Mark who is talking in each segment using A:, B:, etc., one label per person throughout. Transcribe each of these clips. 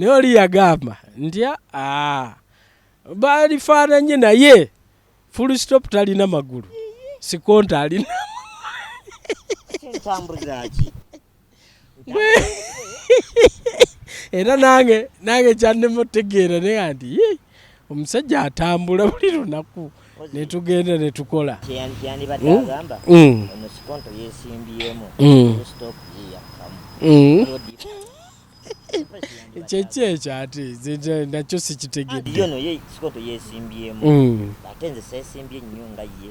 A: Naye oli yagamba nti aa balifaananye naye full stop talina magulu, Sikonto alina.
B: Ntambuza ki?
A: Era nange kyannema otegeera, naye nti ye omusajja atambula buli lunaku netugenda netukola.
B: Kyandibadde agamba ono Sikonto yesimbyemu, full stop ye yakkamu.
A: Kyeki ekyo ate nze nakyo sikitegedde.
B: Yono ye Sikonto yesimbyemu, ate nze seesimbye nnyo nga ye.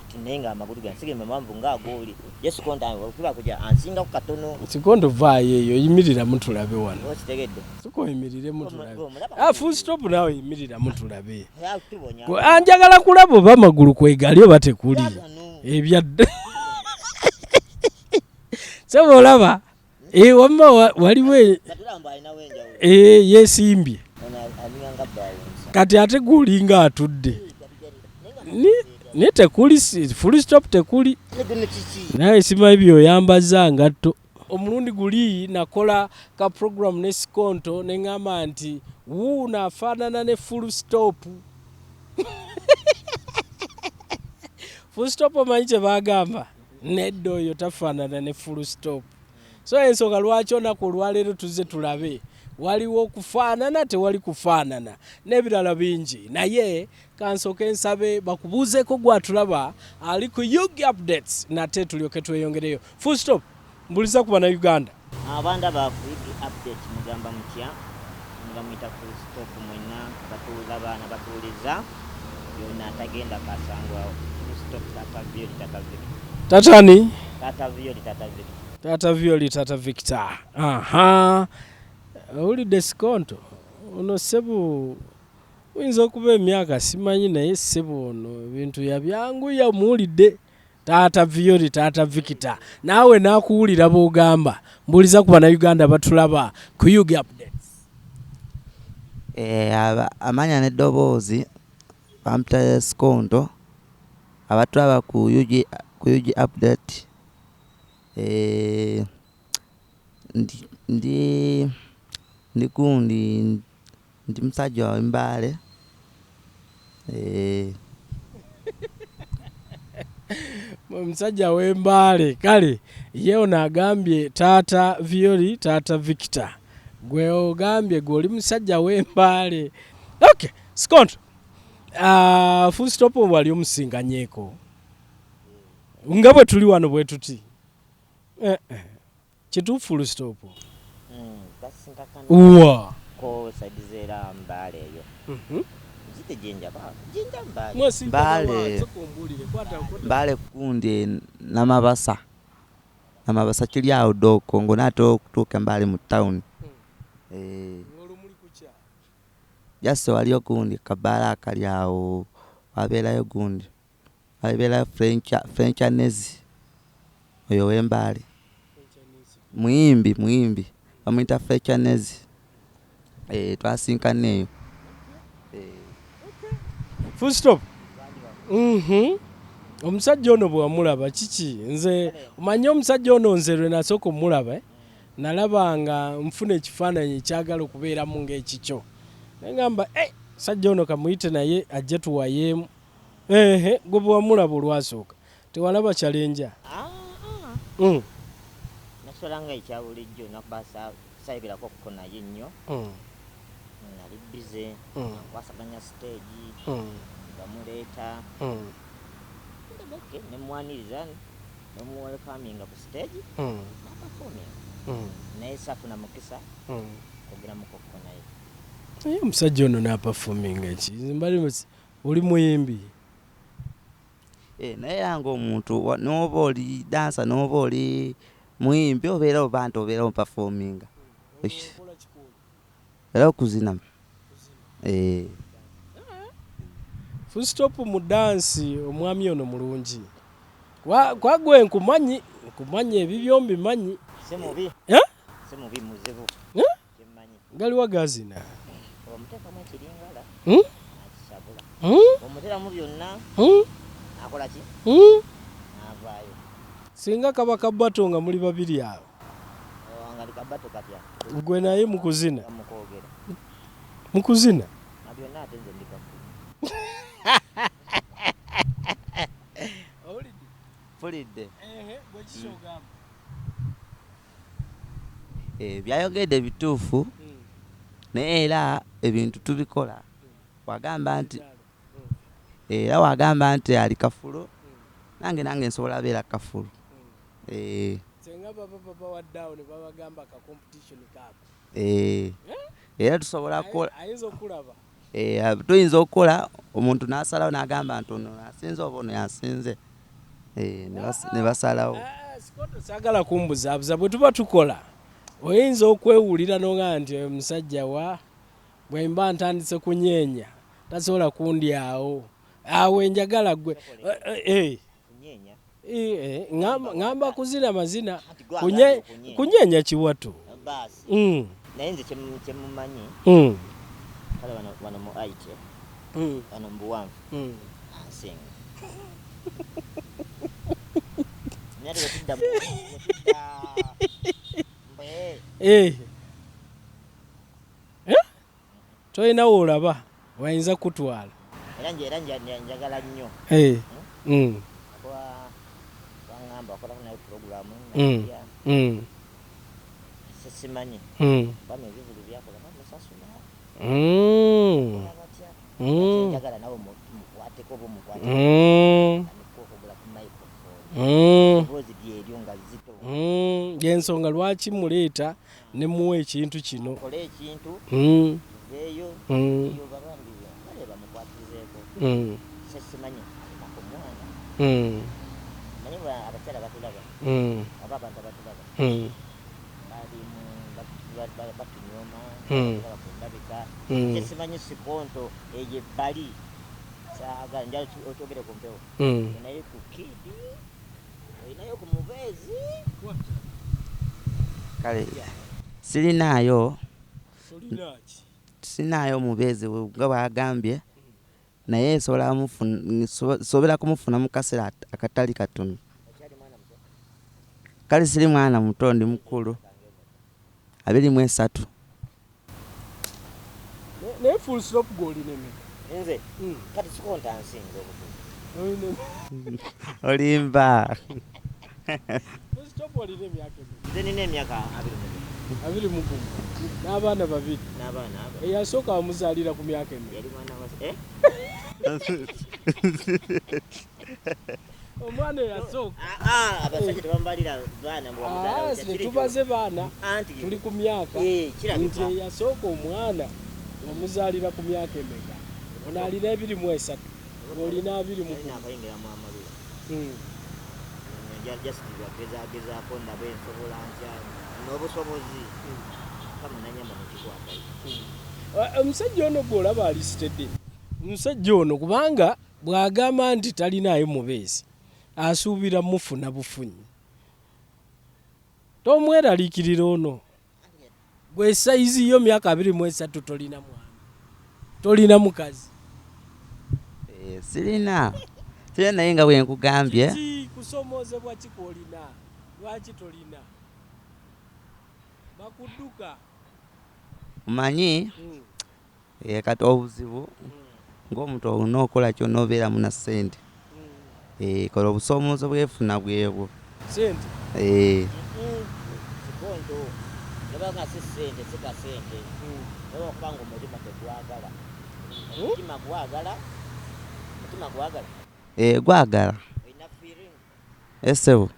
B: Kati naye nga amagulu gange sigenda mawanvu ng'agooli ye Sikonto, okuba kuja ansingako katono.
A: Sikonto, vaayo eyo, yimiriramu tulabe wano.
B: Okitegedde?
A: Siko oyimirire tulabe.
B: Omulaba?
A: Ah, full stop, naawe yimiriramu tulabe.
B: Tubonya.
A: Njagala kulaba oba amagulu kwegali oba tekuli.
B: Gano.
A: Ebyadde saba olaba. Eh, wamma waliwo
B: Katulamba alinawo enjawulo.
A: Eh, yeesimbye.
B: Ono alinga nga bawunsa.
A: Kati ate gulinga atudde ni tekuli full stop tekuli.
B: Guno kiki?
A: Naye simanyi byoyambaza ngatto. Omulundi guli nakola ka program ne Sikonto ne ŋŋamba nti wuuno afaanana ne full stop. Full stop omanyi kye baagamba? Nedda, oyo tafaanana ne full stop. So ensonga lwaki olunaku olwaleero tuzze tulabe waliwo okufaanana, tewali kufaanana, n'ebirala bingi. Naye kansooke nsabe bakubuuzeeko gwatulaba ali ku UG Updates, nate tulyoke tweyongereyo. Full stop, mbuliza ku Bannayuganda.
B: Abandaba ku UG Update, mugamba mutya? Bamuyita full stop. Mwenna batuulaba nabatuuliza yonna atagenda kasangwa. Full stop, tata Violi, tata Victor.
A: Tatani?
B: Tata Violi, tata Victor.
A: Tata Violi, tata Victor. Aha, owulidde Sikonto ono ssebo, oyinza okuba emyaka simanyi, naye ssebo ono ebintu yabyanguya. Muwulidde taata Violi, taata Victor, naawe naakuwulira bw'ogamba. Mbuuliza ku Bannayuganda batulaba ku UG Updates.
C: Eh, amanya n'eddoboozi bampita Sikonto. Abatulaba ku UG Update, ndi gundi, ndi musajja wa Mbale.
A: Omusajja w'Embaale. Kale ye ono agambye taata Violi, taata Victor, gwe ogambye gwe oli musajja w'Embaale. Okay, Sikonto, full stop wali omusinganyeeko nga bwe tuli wano bwe tuti? Eh, eh. Kituufu, full stop?
B: Basinkakana
A: Wa
B: ko side z'era Mbaale eyo. Zite Jinja, ba Jinja, Mbaale.
A: Mwasinkana wa?
C: Mbaale.
A: Sooka ombuulire. Kwata.
C: Mbale kundi Namabasa. Namabasa kiri awo doko ng'onaatera okutuuka Mbale mu town.
A: Ng'olwo muli ku kya?
C: Just waliyo gundi kabaala akali awo, wabeerayo gundi, wabeerayo French Anezi, oyo w'Embaale. Muyimbi bamuyita French Anezi. Twasinkana eyo.
A: Full stop. Omusajja ono bwe wamulaba kiki? Nze omanyi omusajja ono, nze lwe nasooka omulaba, nalaba nga nfuna ekifaananyi ekyagala okubeeramu ng'ekikyo, neŋŋamba, "Eh, musajja ono kamuyite naye ajje tuwayeemu." Ehe, gwe bwe wamulaba olwasooka tewalaba kyalenja?
B: Ah, ah. Nakitwala nga ekya bulijjo, nakuba sayogerako kuko naye nnyo. Nali busy nkwasaganya stage, bamuleeta. Okay, nemwaniriza, nemuwelcominga ku stage, naperforminga, naye safuna mukisa kwogeramuko naye.
A: Naye omusajja ono naperforminga ki? Mbali oli muyimbi.
C: Eh, naye era ng'omuntu n'oba oli dancer n'oba oli muyimbi, obeera oba nti obeera operforminga era okuzina.
A: Full stop, mu dansi omwami ono mulungi. Kwagwe nkumanyi, nkumanyi, ebibyo mbimanyi.
B: Si mubi.
A: Eh?
B: Si mubi, muzibu.
A: Eh?
B: Kyemmanyi.
A: Galiwa gazina?
B: Omuteekamu ekiringala, akisabula. Omuteramu byonna, akola ki? Avaayo.
A: Singa kaba kabato nga muli babiri awo.
B: Oh, Nga ndi kabato katya.
A: Gwe naye mukuzina.
B: Mukwogera.
A: Mukuzina.
B: Na byonna ate nze ndi kafulu.
A: Owulidde?
C: Mpulidde.
A: Ehe, gwe kiki ogamba?
C: Byayogedde bituufu naye era ebintu tubikola. Wagamba nti era wagamba nti ali kafulu nange nsobola beera kafulu.
A: Senga baba babawadde awo ne babagamba ka competition kaako.
C: Era tusobola kukola.
A: Ayinza okulaba.
C: Tuyinza okukola omuntu n'asalawo n'agamba nti ono asinze oba ono yasinze. Ne basalawo.
A: Sikoto saagala kumbuzaabuza bwe tuba tukola oyinza okwewulira n'oŋŋamba nti omusajja wa bwe mba ntandise kunyeenya tasobola kundyawo awo enjagala gwe.
B: Kunyeenya?
A: Ŋŋamba kuzina mazina.
B: Anti gwe agambye okunyeenya.
A: Kunyeenya kiwato.
B: Baasi. Naye nze kyemumanyi kale wano mu IT wano mu buwanvu ansinga. Naye ate bwe tudda mbe.
A: Tolina woolaba wayinza kutwala.
B: Era njagala nnyo. Kuba baŋŋamba bakolako naye pulogulaamu najja. Simanyi. Bano ebivvulu byakola bamusasula. Kola batya? Kati njagala nawe mukwateko oba omukwateko. Atandike okugula ku microphone. Eddoboozi lyeryo nga zito.
A: Y'ensonga lwaki muleeta ne muwa ekintu kino.
B: Kole ekintu, tuveeyo, yo babambi bale bamukwatizeeko. Simanyi alina ku mwana. Manyi abakyala batulaba. Oba abantu abatulaba. Bali mu batunyooma, batulaba ku ndabika. Simanyi sikonto eyo ebbali. Saagala njagala okyogere ku mpewo. Olinayo ku kidi, olinayo ku mubeezi.
C: Kale sirinaayo.
A: Olina ki?
C: Sirinaayo mubeezi nga bw'agambye naye nsobola kumufuna mu kaseera akatali katono. Kale siri mwana muto, ndi mukulu. 23.
A: Naye full stop gw'olina emeka?
B: Nze? Kati sikonta nsinga obukulu.
C: Olimba.
A: Full stop olina emyaka emeka?
B: Nze nina emyaka 21.
A: 21. N'abaana babiri.
B: N'abaana abo.
A: Eyasooka wamuzaalira ku myaka emeka?
B: Yali mwana wa
A: Omwana eyasooka.
B: Abasajja tebamubalira baana mbu bamuzaala otya, kiri
A: Tetubaze baana.
B: Anti
A: tuli ku myaka.
B: Kirabika.
A: Nti eyasooka omwana wamuzaalira ku myaka emeka? Ono alina 23. Ng'olina 21.
B: Alina akayingira mu amalula. Just byagezagezaako ndabe nsobola ntya n'obusobozi. Kama nanyamba nekikwatayo.
A: Omusajja ono gw'olaba alisitedde. Omusajja ono kubanga bw'agamba nti talinaayo mubeezi asuubira mufuna bufunyi. Tomweraliikirira ono. Gwe sayizi yo myaka 23 tolina mwana. Tolina mukazi.
C: Sirina. Sirina naye nga bwe nkugambye.
A: Kiki kusomoozebwa ki kw'olina? Lwaki tolina? Bakudduka.
C: Omanyi, kati obuzibu ng'omuntu olina okukola kyonna obeeramu na ssente. Kola obusoomoozo bwefuna bwebwo.
A: Ssente?
B: Sikonto. Oba nga si ssente, si kasente. Oba okubanga omutima tegwagala. Omutima gwagala. Omutima gwagala.
C: Gwagala.
B: Olina feeling?
C: Ssebo.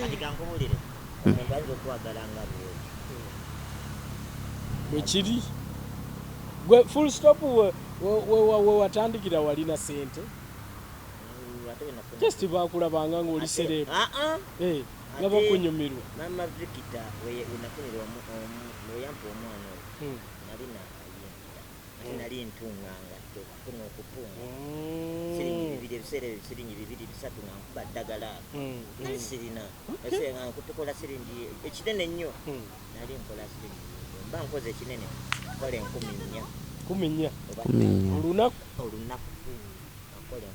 B: Kati kankubuulire. Omuntu ayinza okwagala nga bw'oti.
A: Bwe kiri. Gwe full stop we watandikira walina ssente? Just baakulabanga ng'oli celeb. Nga bakunyumirwa.
B: Mama Victor we nafunira we yampa omwana oyo. Nali naayingira. Ate nali ntunganga tofuna okupunga. Siringi bibiri ebiseera ebyo siringi bibiri bisatu nga nkuba ddagala. Nali sirina. Ebiseera nga nkutukola siringi ekinene nnyo. Nali nkola siringi bibiri. Mba nkoze ekinene nkola 14.
A: 14.
B: Oba
C: 14.
A: Olunaku?
B: Olunaku. Nkola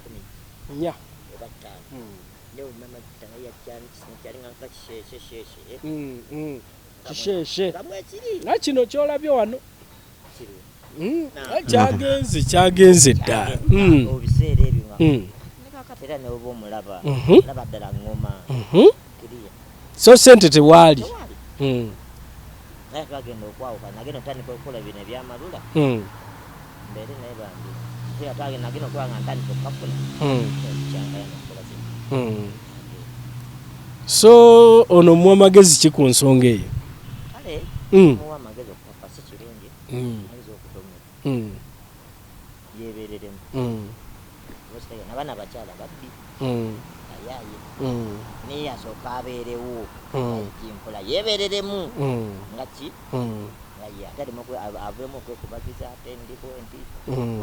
B: 14.
A: 4.
B: Oba 5.
A: Kisheshe nga kino kyolabye wano kyagenze kyagenze dda
B: ebiseera ebyo nga era neoba omulaba laba ddala ngoma
A: so sente tewaali
B: naye twagenda okwawukana nagenda otandika okukola bino ebyamalula mbeere naye bambi nagenda okuba nga ntandika okukafuna kyankaya nokukola kino.
A: So ono omuwa magezi ki ku nsonga eyo?
B: Kale muwa amagezi okupapa si kirungi, ayinza okutomera yeebereremu nabaana abakyala babbi ayaaye naye asooka abeerewo kimpola yeebereremu nga ki nga ye ate aleme aveemu okwekubagiza ate ndiko nti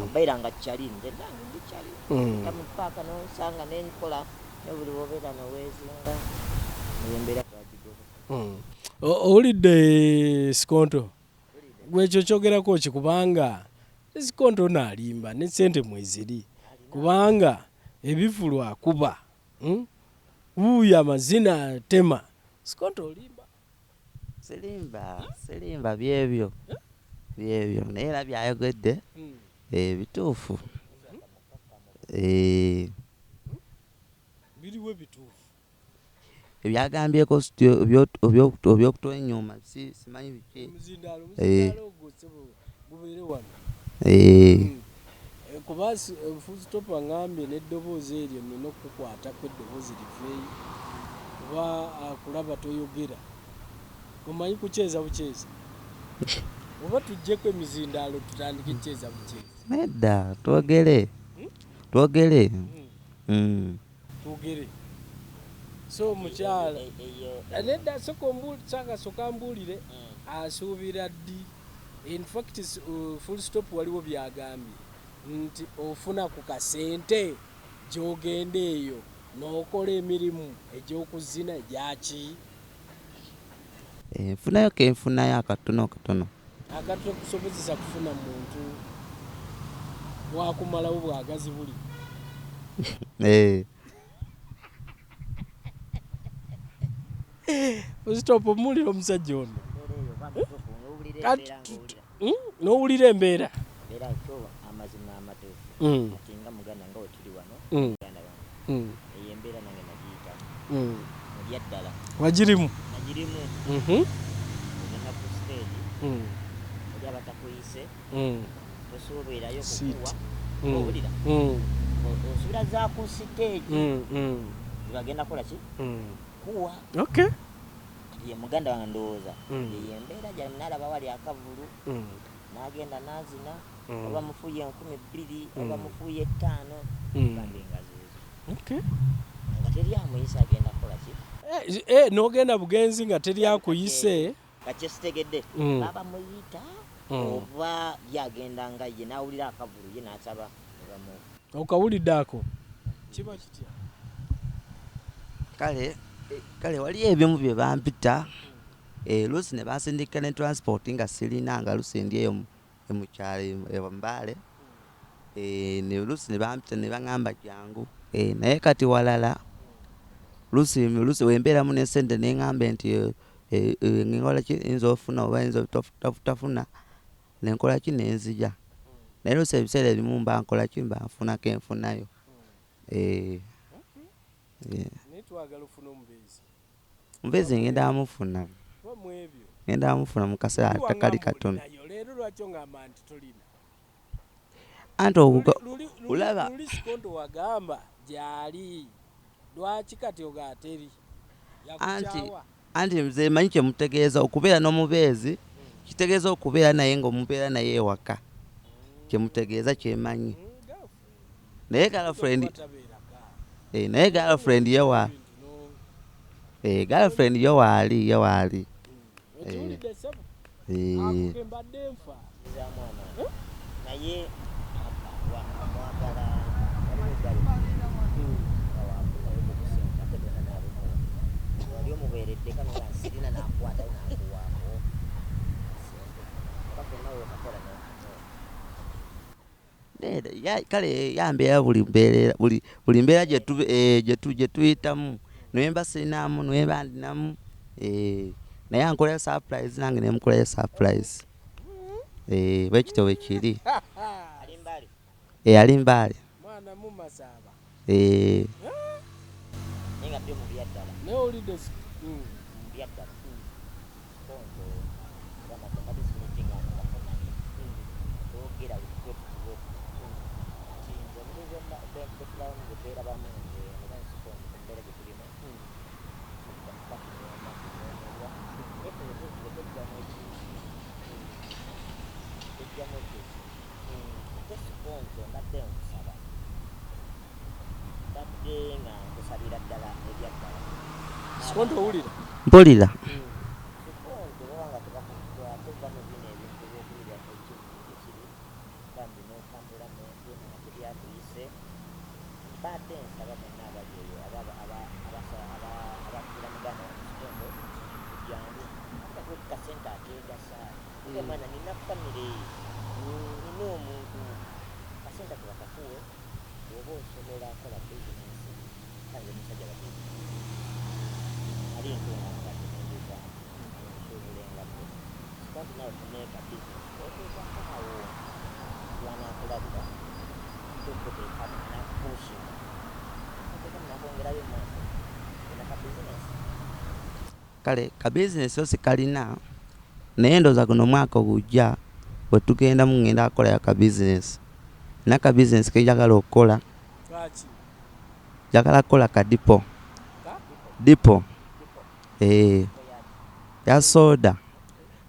B: mbeera nga kyali nze nange ndi kyali tamupaaka nosanga nenkola ne buli wobeera noweezinga eyo embeera twagigoba.
A: Owulidde Sikonto, gwe ekyo kyogerako ki? Kubanga Sikonto ono alimba ne ssente mweziri, kubanga ebivvulu akuba wuuyo amazina tema. Sikonto olimba.
C: Sirimba, sirimba, byebyo byebyo, naye era byayogedde bituufu.
A: Biriwo ebituufu?
C: Ebyagambyeko obyokutwenyuma simanyi biki.
A: Omuzindaalo ogwo gubeere wano. Kuba Full Stop aŋŋambye n'eddoboozi eryo nnina okukukwatako eddoboozi liveeyo, kuba akulaba toyogera. Omanyi kukyeza bukyeza? Oba tuggyeko emizindaalo tutandike kyeza bukyeza?
C: Nedda, twogere twogere.
A: Twogere. So mukyala nedda, soka mbuulire asuubira ddi? In fact Full Stop waliwo byagambye nti ofuna ku kasente gy'ogenda eyo n'okola emirimu egy'okuzina egyaki?
C: Nfunayo kenfunayo akatono katono.
A: Akatakusobozesa kufuna muntu wakumalawo bwagazi buli? Full Stop, omuwulira omusajja ono? N'owulira embeera?
B: Embeera kyo amazima amatuufu kati nga muganda nga wetuli wano muganda wange eyo embeera nange nagiyitamu ebyaddala.
A: Wagirimu?
B: Nagirimu. Ogenda ku stage oli abatakuyise tosuubirayo kukuwa, owulira osuubira za ku stage bagenda kukola ki kuwa. Ye muganda wange ndowooza eyo embeera gyali nalaba wali akavulu n'agenda n'azina oba mufuuye 2000 oba mufuuye 5 bambi nga zeezo nga teri amuyise agenda kukola ki
A: n'ogenda bugenzi nga teri akuyise
B: nga kyesitegedde baba muyita oba yagenda nga ye n'awulira akavulu ye n'asaba
A: okawulidde ako kiba kitya?
C: Kale kale waliyo ebimu bye bampita lusi ne bansindika ne transport nga sirina, nga lusi ndi eyo mukyalo Mbale, ne lusi ne bampita ne baŋŋamba jangu, naye kati walala lusi lusi wembeeramu ne ssente ne ŋŋamba nti nkola ki nnyinza ofuna oba nnyinza tafuna ne nkola ki ne nzija, naye lusi ebiseera ebimu mba nkola ki mba nfuna kenfunayo.
A: Naye twagala ofune omubeezi.
C: Omubeezi ngenda mufuna, ngenda mufuna mu kaseera akakali katono.
A: Leero lwaki ongamba nti tolina?
C: Anti olaba
A: luli Sikonto wagamba gyali, lwaki kati oga teri?
C: Anti nze manyi kye mutegeeza okubeera n'omubeezi, kitegeeza okubeera naye ng'omubeera naye ewaka, kye mutegeeza kyemanyi. Naye girlfriend naye girlfriend ye wa girlfriend ye waali ye waali.
B: Naye amwagala wali omubeeredde kano sirina nakwatayo nakuwaako sente oba konna wekakola.
C: Nedda. Kale yambeera buli mbeera, buli mbeera gye tuyitamu, newemba sirinamu, newemba ndinamu, naye ankolayo surprise, nange nemukolayo surprise. Bwekityo bwe kiri. Ali Mbale.
A: Mwana mu Masaba.
B: Naye nga byo mu byaddala.
A: Naye owulidde
B: Mu byaddala. Konto, gamba nti kati simutinga nga kafunanye. Twogera buli bwe tuti bwe tuti. Kati nze engeri bwe tulabamu, bwe twerabamu nze oba nsikonto ku mbeera gye tulimu. Tuba tunyooma, tunyoomebwa. Naye ffe bwe tweggyamu ekintu, tweggyamu ekyo ekintu. Ate sikonto mbadde nkusaba. Mbadde nga nkusabira ddala ebyaddala.
A: Sikonto owulira?
C: Mpulira.
B: Sikonto baba nga tova mu bino ebintu ebyokulira ekintu ekiri bambi n'otambula n'ogenda nga tebyakuyise. Mbadde nsaba mwenna abali eyo abakugira muganda wange Sikonto jangu ate kasente akeegasa. Ate mwana nina famire, nina omuntu, kasente ako bakakuwe oba osobola kola bizinensi. Kanze musajja wa bizinensi, ali ntunga mbadde nengeza nsuubulengako. Sikonto nawe funeeka bizinensi oteekako awo lwanaakulabira tukuteekamu nakupushinga oteekamu nakwongerayo mu maaso olina ka bizinensi.
C: Kale ka bizinesi yo sikalina, naye ndowooza guno omwaka ogujja bwe tugendamu ngenda kukolayo ka bizinesi. Nina ka bizinesi ke njagala okukola.
A: Lwaki?
C: Njagala kukola ka depot.
A: Ka?
C: Depot. Ya soda.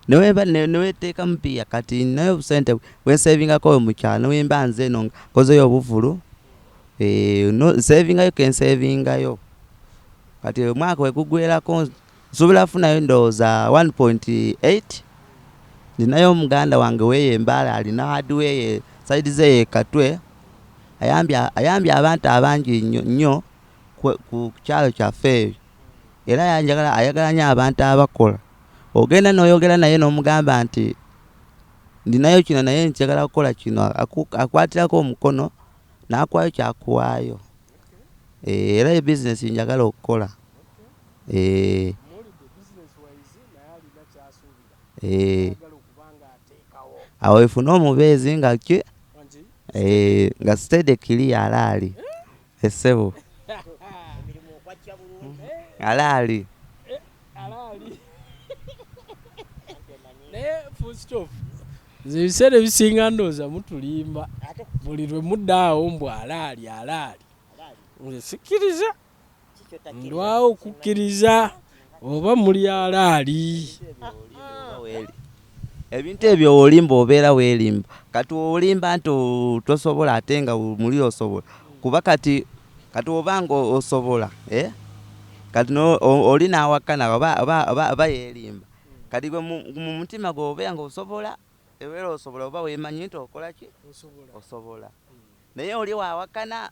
C: Neweteekamu bbiya kati ninayo obusente bwe nsavingako mu kyalo, ne bwe mba nze eno nkozeyo obuvvulu, nsavingayo ke nsavingayo. Kati omwaka we guggwerako nsuubira kufunayo ndowooza 1.8. Ninayo muganda wange weeyo e Mbale alina hardware side ze e Katwe, ayambye abantu abangi nnyo nnyo ku kyalo kyaffe eyo. Era ayagala nnyo abantu abakola. Ogenda n'oyogera naye n'omugamba nti ndinayo kino naye njagala kukola kino, akwatirako omukono n'akuwaayo ky'akuwaayo. Era ye bizinesi njagala okukola.
A: Muwulidde business wise naye alina ky'asuubira. Ayagala okuba ng'ateekawo.
C: Awo efune omubeezi nga ki?
A: Wangi?
C: Nga steady clear alaali. Essebo.
B: Emirimu okwajja bulungi.
C: Alaali.
A: Alaali.
B: Anti omanyi
A: Naye full stop. Nze ebiseera ebisinga ndowooza mutulimba.
B: Ate
A: Buli lwe mudda awo mbu alaali alaali.
B: Alaali.
A: Nze sikkiriza.
B: Kiki otakkiriza?
A: Ndwawo okukkiriza oba muli alaali.
C: Ebintu ebyo olimba obeera weerimba. Kati olimba nti tosobola ate nga muli osobola. Kuba kati oba nga osobola, eh? Kati oli n'awakana oba yeerimba. Kati gwe mu mutima gwe obeera ng'osobola, obeera osobola oba weemanyi nti okola ki?
A: Osobola.
C: Osobola. Naye oli waawakana,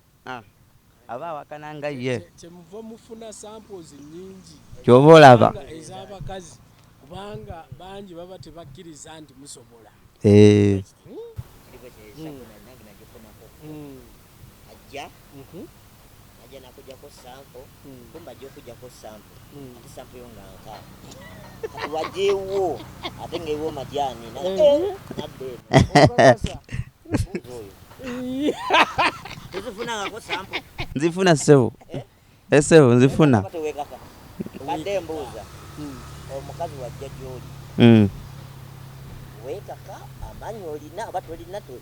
C: aba awakana nga ye.
A: Kyemuva mufuna samples nnyingi.
C: Ky'oba olaba.
A: Kubanga ez'abakazi, kubanga bangi baba tebakkiriza nti musobola.
B: Kiriko kyesabuna nange nagifunako. Ajja, ajja nakuggyako sample, kumbe ajja okuggyako sample. Ate sample yo nga nka. Kati wagyewo, ate ng'ewo majaani, nadda eno.
A: Okakasa.
B: Buuza oyo. Tozifunangako sample?
C: Nzifuna ssebo.
B: Eh?
C: Ssebo nzifuna.
B: Oba teweekaka. Badde mbuuza. Omukazi wajja gy'oli. Weekaka amaanyi olina oba tolina bo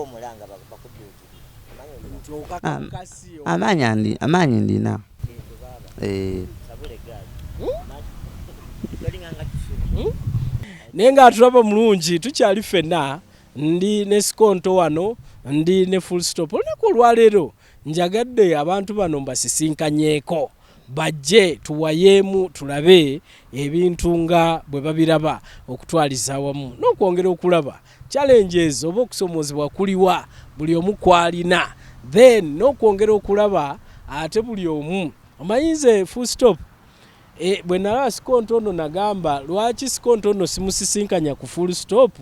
B: omulanga bakudduukirire. Amaanyi olina.
A: Nti okakakasi.
C: Amaanyi ndina.
B: Ekyo baaba. Sabula eggaali. Tolinganga kisubi.
A: Naye ng'atulaba mulungi tukyali ffenna, ndi ne Sikonto wano, ndi ne Full Stop. Olunaku olwaleero njagadde abantu bano mbasisinkanyeeko, bajje tuwayeemu tulabe ebintu nga bwe babiraba okutwaliza awamu n'okwongera okulaba challenges oba okusomoozebwa kuliwa buli omu kwalina, then n'okwongera okulaba ate buli omu omanyi nze Full Stop. Bwe nalaba Sikonto ono nagamba lwaki Sikonto ono simusisinkanya ku Full Stop,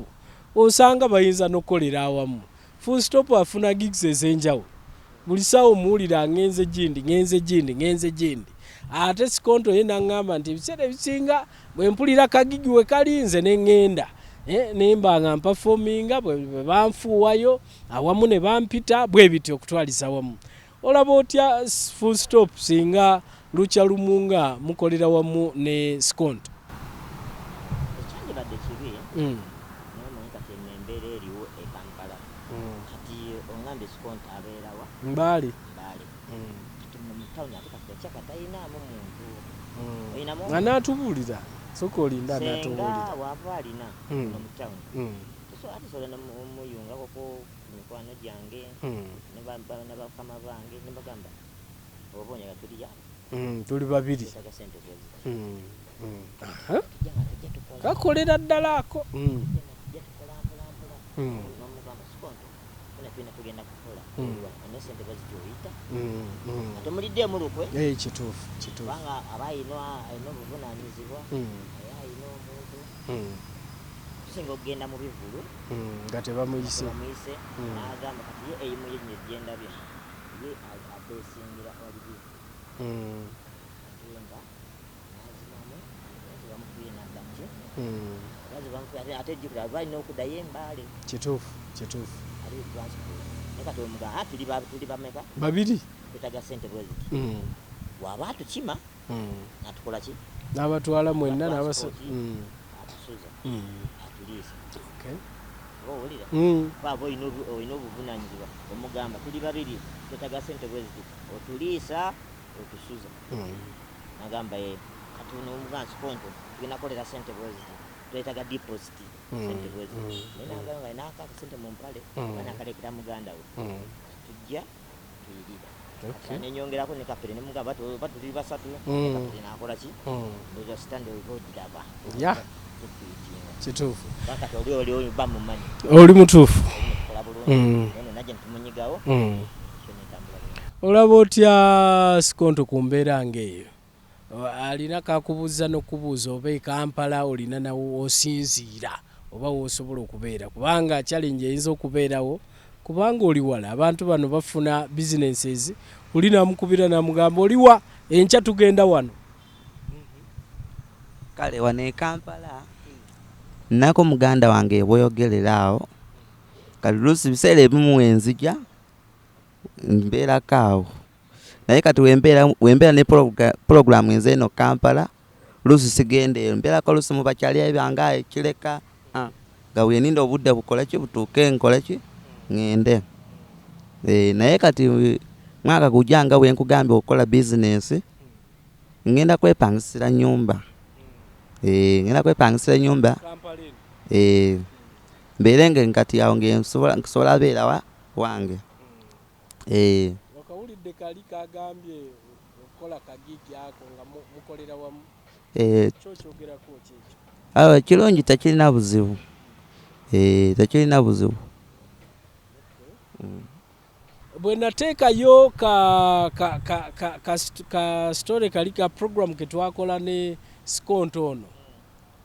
A: osanga bayinza n'okukolera awamu. Full stop afuna gigs ez'enjawulo. Buli ssaawa omuwulira ngenze gindi, ngenze gindi, ngenze gindi. Ate Skonto ye n'aŋŋamba nti ebiseera ebisinga bwe mpulira ka gig we kali nze ne ŋŋenda. Ne mba nga mpafominga bwe banfuuwayo awamu ne bampita bwe bityo okutwaliza wamu. Olaba otya Full Stop singa lukya lumu nga mukolera wamu ne Skonto?
B: Tekyandibadde kibi naye omanyi kati eno embeera eriwo e Kampala. Kati ongambye Skonto abeera wa?
A: Mbale.
B: Mbale. Kati muno mu tawuni ate kati ekyaka tayinaamu muntu. Oyinamu omuntu?
A: Anaatubuulira. Sooka olinde anaatubuulira.
B: Ssenga bw'aba alina muno mu tawuni. Ate sobola nomuyungako ku mikwano gyange ne bakama bange ne mbagamba oba onyaga tuli
A: Tuli babiri. Kakolera ddala ako.
B: Temuliddeemu lukwe.
A: Kituufu, kituufu.
B: Kubanga aba alina obuvunaanyizibwa, naye alina omuntu. Tusinga okugenda mu bivvulu
A: nga tebamuyise.
B: Tebamuyise, n'agamba kati ye eyimu ye nyo gye ndabye, ye abeesingira wali bivvulu. Agenda n'azinamu, tebamukubye n'adda ki? Oba tebamukubye, ate jjukira balina okuddayo e Mbale.
A: Kituufu, kituufu.
B: Ali transport. Naye kati omugamba, tuli bameka?
A: Babiri.
B: Twetaaga ssente bwe ziti. Bw'aba atukima, n'atukola ki?
A: N'abatwala mwenna, n'abasa-
B: Transport. Atusuza. Atuliisa. Oba owulira? Kuba olina obuvunaanyizibwa, omugamba tuli babiri, twetaaga ssente bwe ziti. Otuliisa, otusuza. N'agamba ye, kati ono omugamba Skonto, tugenda kukolera ssente bwe ziti. Twetaaga deposit, ssente bwe ziti. Naye n'agamba nga n'akaaka ssente mu mpale, oba n'akalekera muganda we. Tujja tuyirira. Ne nyongerako ne Kapere ne mugamba oba tuli basatu, ne Kapere n'akola ki? Ndowooza stand oba ogiraba. Tutuyitinga.
A: Kituufu.
B: Kati oli oli bamumanyi.
A: Oli mutuufu.
B: Tukola bulungi. Ono najja ne tumunyigawo. Kyo netambula bulungi.
A: Olaba otya Skonto ku mbeera ng'eyo? Alina kakubuuza n'okubuuza oba e Kampala olina nawo w'osinziira oba w'osobola okubeera, kubanga challenge eyinza okubeerawo kubanga oli wala. Abantu bano bafuna businesses, oli n'amukubira n'amugamba oli wa enkya tugenda wano.
C: Kale wano e Kampala nnako muganda wange bw'oyogerera awo, kati oluusi biseera ebimu we nzija mbeerako awo, naye kati wembeera ne program nze eno Kampala, oluusi sigenda eyo, mbeerako oluusi mu bakyali bange awo e Kireka, nga bwe nninda obudde bukole ki, butuuke nkole ki, ŋŋende. Naye kati mwaka gujja nga bwe nkugambye okukola bizinensi, ŋŋenda kwepangisira nnyumba. Ŋŋenda kwepangisira ennyumba. Mbeere nge kati awo nge nsobola beera wange.
A: Wakawulidde kali kagambye okukola kagiigi ako nga mukolera wamu. Kyo okyogerako ki ekyo?
C: Awo ekirungi tekirina buzibu. Tekirina buzibu.
A: Bwe nateekayo ka story kali ka program ke twakola ne Skonto ono,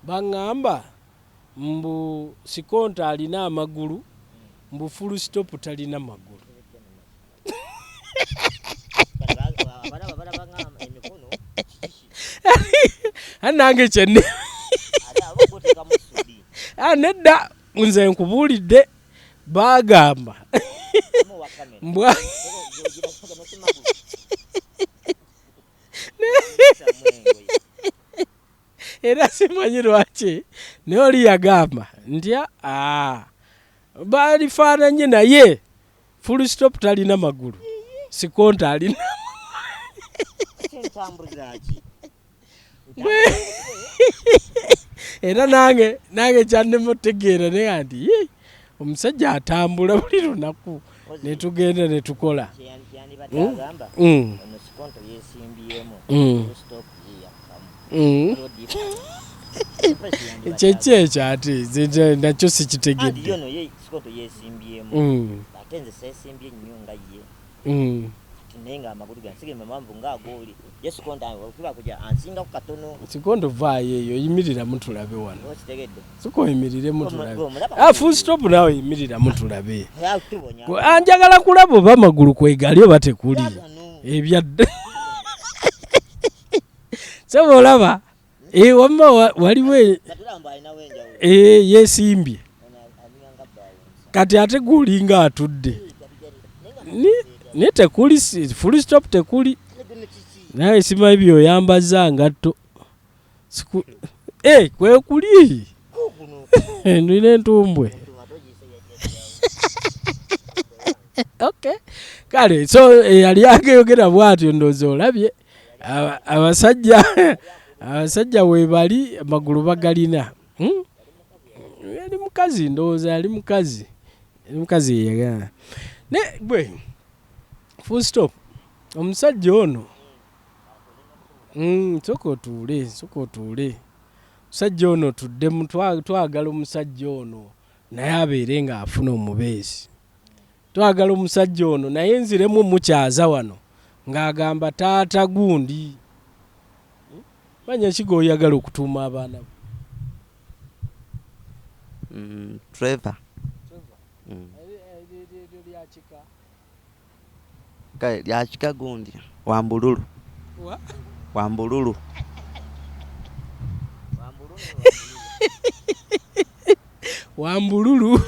A: baŋŋamba mbu Skonto alina amagulu, mbu Full Stop talina magulu. Nange kyenne. Nedda nze nkubuulidde baagamba. Mbwa. Era simanyi lwaki naye oli yagamba nti balifaananye naye Full Stop talina magulu, Skonto alina. Era nange kyannema otegeera naye nti ye omusajja atambula buli lunaku ne tugenda ne tukola.
B: Kyandibadde ono Skonto yeesimbyemu, Full Stop ye yakkamu.
A: Kyeki ekyo ate nze nakyo sikitegedde.
B: Ono ye Skonto yeesimbyemu, ate nze seesimbye nnyo nga ye. Naye nga amagulu gange sige mawanvu ng'agooli. Ye Sikonto okuba kuja ansingaku katono.
A: Sikonto vaayo eyo, yimiriramu tulabe wano.
B: Okitegedde?
A: Sooka oyimiriremu tulabe.
B: Omulaba?
A: Ah, full stop naawe yimiriramu tulabe.
B: Ah, tubonya.
A: Ah, njagala kulaba oba amagulu kwegali oba tekuli.
B: Gano.
A: Ebyadde. Sebo olaba? Eh, wamma waliwo
B: Katulaba mbu alinawo enjawulo.
A: eh, yeesimbye.
B: Ono alinga nga bbaawo.
A: Kati ate gulinga atudde. Ni tekuli full stop tekuli. Naye simanyi by'oyambaza ngatto. Eh, kwe kuli. Nina entumbwe. Okay. Kale, so yali ageyogera bw'atyo ndowooza olabye. Abasajja weebali amagulu bagalina. Yali mukazi ndowooza yali mukazi. Yali mukazi yeyagala. Ne gwe full stop. Omusajja ono. Sooka otuule, sooka otuule. Omusajja ono tuddemu, twagala omusajja ono naye abeere ng'afuna omubeezi. Twagala omusajja ono naye nziremu mukyaza wano ng'agamba taata gundi. Manya ki g'oyagala okutuuma abaana bo?
C: Trevor. Kale lya kika gundi Wambululu.
A: Wa?
C: Wambululu.
A: Wambululu.